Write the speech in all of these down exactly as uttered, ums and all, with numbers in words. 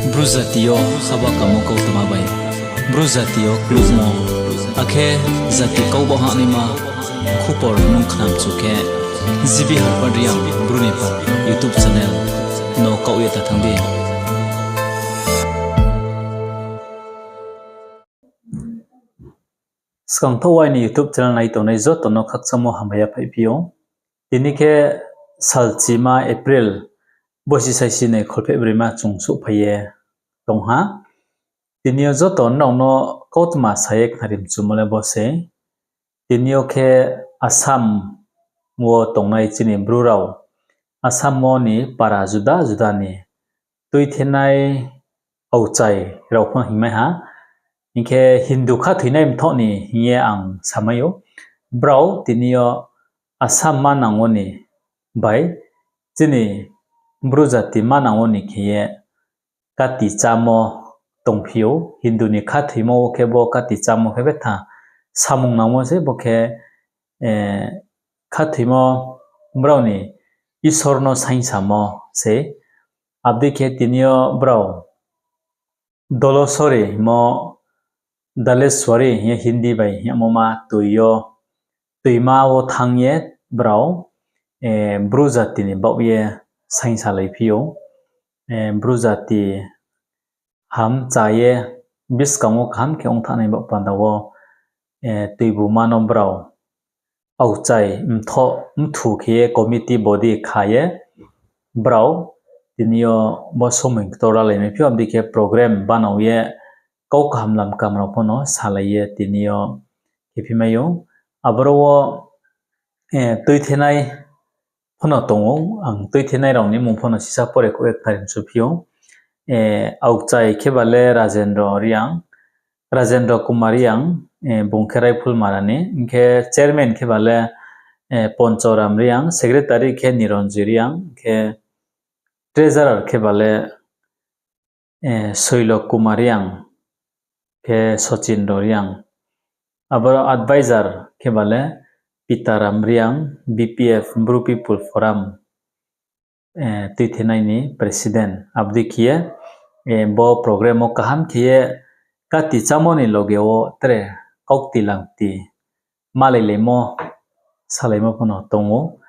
Bru jati yo haba kamo kautma bai Bru jati yo klukmo, akhe jati kau ba hahnaima khupor nung khnamchu khe, G B Harpad Reang Bru ni pha YouTube channel no kaoh ye ta thanng di. Skangthaoh aini YouTube channel nai tongnai joto no khakchangmo hambai yaphaihphi ou. Tini khe salchima April, bosi saisi ni kholpheh broima chung souhphai ye tong ha. Tini yo joto nrao no kautma sa ye khnari mchumo le bo se. Tini yo khe Assam wo tongnai chini Bru rao, Assam wo ni para juda juda ni tuithenai aokchai rao pho hingmai ha. Hing khe Hindu khathoinai mthoh ni hing ye ang samai ou. Brao tini yo Assam manang wo ni bai chini Bru jati manang wo ni khe ye kati chámo tongphi ou. Hindu ni khathoimo wo khe bo kati chámo khe betha samung nangmo se bo khe, khathoimo brao ni Isor no saingsamo se. Abdei khe tini yo brao Dolosori himo Daleswari hing ye Hindi bai hing yamo ma toi yo, toima wo thanng ye brao Bru jati ni baoh ye saingsalai phi ou. Bru jati ham cha ye buskang wo kaham khe ongthanai baoh panda wo, tuibuma no brao aokchai mthoh mthu khe ye committee body kha ye brao tini yo bo somoi ktor lalai mai phi ou, abdei khe program banao ye kau kaham lam kaham rao pho no salai ye tini yo khe phi mai ou. Aboro wo tuithenai pho no tong ou, ang tuithenai rao ni mung pho no sisa pore khe khnari mchu phi ou. Aokchai khe ba le Rajendra Reang, Rajendra Kumar Reang, bung khe Raiphulmara ni, hing khe chairman khe ba le Ponchoram Reang, secretary khe Niranjoy Reang, hing khe treasurer khe ba le Soilok Kumar Reang, khe Sochindra Reang. Aboro advisor khe ba le Pitaram Reang, B P F, Bru People Forum, tuithenai ni president. Abdei khe ye bo program wo kaham khe ye kati chámo ni loge wo tre kaukti langti malailaimo, salaimo pho no tong ou.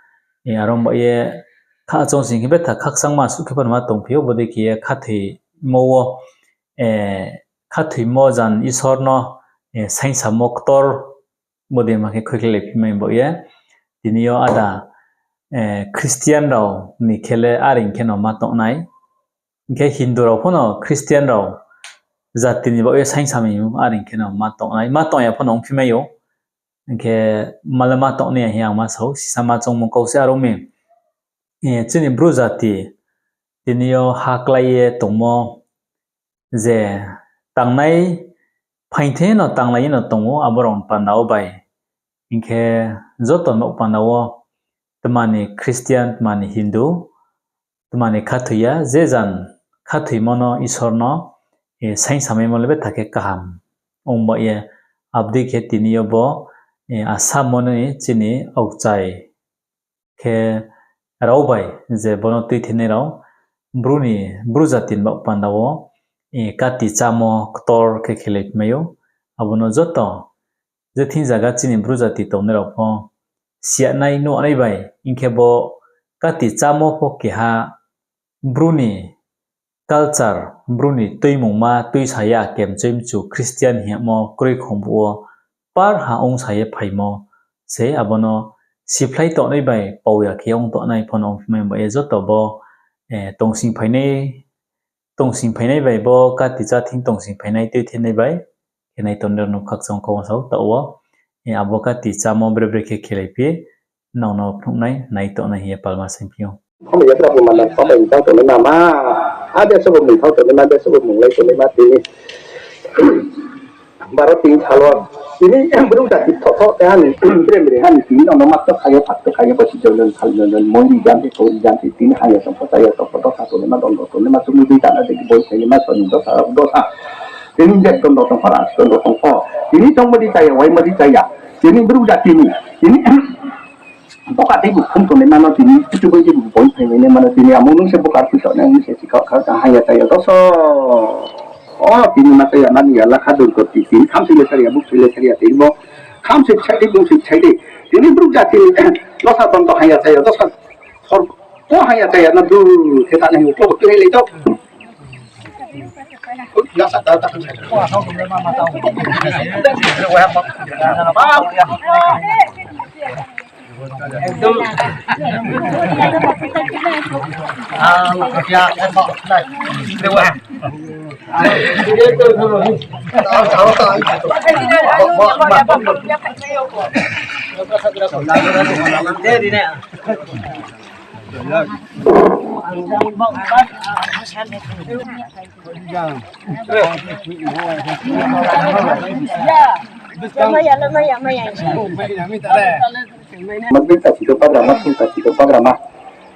Aro baoh ye kha choungsing khe betha khakchangma suh khe pho no ma tongphi ou, bodei khe ye khathoimo wo, khathoimo jan Isor no saingsamo ktor bodei ma khe khuikhlailai phi mai baoh ye. Tini yo ada Christian rao ni khe le areing khe no ma tong nai. Hing khe Hindu rao pho no Christian rao jati ni baoh ye saingsa mi areing khe no ma tong nai, ma tong ya pho no ongphi mai ou. Hing khe ma le ma tong nai ya hing ye ang ma sa ou, sisa ma choungmo kau se aro mi. Chini Bru jati tini yo ha klái ye tongmo je tangnai phaingthai no tanglai ye no tong ou, abo rao ni panda wo bai. Hing khe joto nouh panda wo tma ni Christian, tma ni Hindu, tma ni khathoi ya, je jan khathoimo no Isor no saingsamaimo le betha khe kaham ong baoh ye. Abdei khe tini yo bo Assam wo ni chini aokchai khe rao bai je bo no tuithenai rao Bru ni, Bru jati ni baoh panda wo kati chámo ktor khe khelai phi mai ou. Abo no joto je thing zaga chini Bru jati tongnai rao pho siyanai nuhnai bai, hing khe bo kati chámo pho keha Bru ni culture, Bru ni tuimungma tuisa ya kemchoi mchu Christian hing yamo kroi khongbuh wo par ha ongsa ye phaimo se, abo no siphlai tongnai bai pao ya khe ong tongnai pho no ongphi mai baoh ye joto bo tongsing phainai, tongsing phainai bai bo kati chá thing tongsing phainai tuithenai bai khe nai tongnai rao no khakchang kau sa ou taoh wo. Abo kati chámo bre bre khe khelai phi, nrao no phnuhnai nai tongnai hing ye palma saingphi ou. Khamai ya brao bo manang khamai ni tang tongnaima ma, a deso bo mung thang tongnaima, deso bo mung lai tongnaima tini. Baro tin sal wo tini Bru jati thoh thoh te hani, bre bre hani tini nrao no ma to kha ye, phat to kha ye, bo si jon jon sal jon jon, moi ri jan se, kau ri jan se, tini ha ya tong pho, cha ya tong pho, dosa tongnaima, dondo tongnaima, chumui dei tana dei, boi sainaima, soni dosa, dosa. Tini je dondo tong pho, ras dondo tong pho. Tini tongmo di cha ya, waimo di cha ya. Tini Bru jati ni, tini Boka tei bu phung tongnai mano tini, chubai tei bu boi phainai mano tini, amo nung se boka phuisa nai nung se chikha kha ka haya chaya doso. O tini ma chaya mani ya lakha dorkoti tini, khamsoi le saria, buksoi le saria tini bo. Khamsoi bsai dei, bungsoi bsai dei. Tini brouh jati ni dosa tong to haya chaya dosa. Sor ko haya chaya no du khe ta nai to tui le to. Magbi ta chito pagrama, sung ta chito pagrama.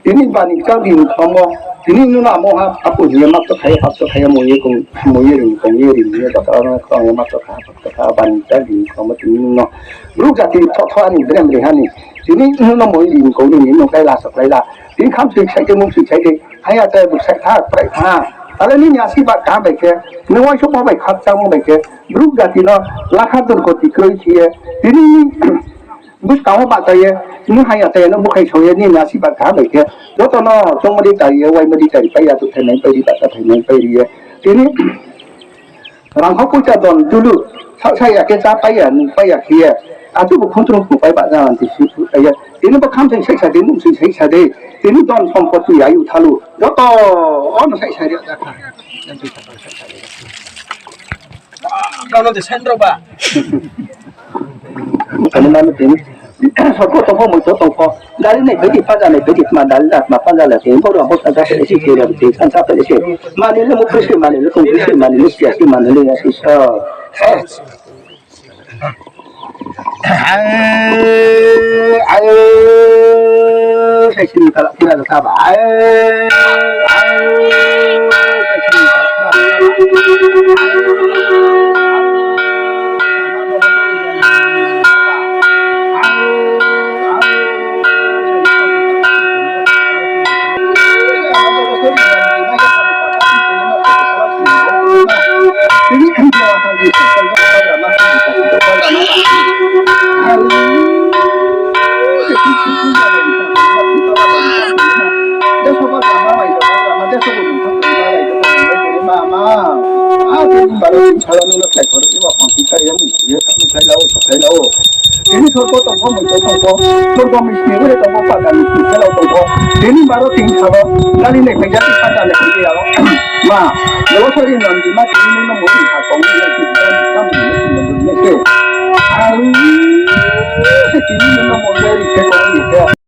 Tini bani kchang di ni khamo, tini nung amo ha, apu hing ye ma to khai, hap to khai, mo ye kong, mo ye ring, kong ye ring, ye bata ma to khai, ma to khai, hap to khai, bani kchang di ni khamo, tini nung no. Brouh jati tho tho ani, brem re hani. Tini nung no mo ye ring, kong ye ring, nung kai la, sa kai la. Tini khamsoi sai de, mungsoi sai de, haya chaya bu sai tha, prai tha. Tale nini asi ba kaham bai khe, nung uaingsouhmo bai khakchangmo bai khe, brouh jati no lakha dorkoti kroi khe ye, tini buskang wo bahcha ye, nung haya chaya no bukhai song ye, nini asi ba kaham bai khe, joto no chongmo di chari ye, uaimo di chari pai ya, tuthai nai pai ri, bahcha thai nai pai ri ye. Tini rangkho poicha don dulu, sa sa ya khe chá pai ya, nung pai ya khe ye. Achu bu khuntrung khupai bahcha anti si pai ye. Tini bo khamsoi saisa de, mungsoi saisa de. Tini don sompoti ayu thalu. Joto ono saisa ri jakha. Ano de sendro ba. Ani mano tini. Sorgo tongpho, moito tongpho. Dari nai bedi, paja nai bedi, tma dari da, tma paja la tini. Boro bo sa sa pele si, kira bedi, san sa pele si. Mani le mukri si, mani le kongri si, mani le sia si, mani le ya si sa. Ayo, ayo, sai sini kala kira kaba. Ayo, ayo, sai sini kala kira. Tini sorgo tongpho, moito tongpho, sorgo misni bai tongpho, pata misni khe rao tongpho. Tini baro tini salo, nani nai phaija, pata nai phaija ya. Ma, nolo sori nang di ma, tini nung no mo ni ha tong ni, nang di ma, nang di ma, nang di ma se. Ang se tini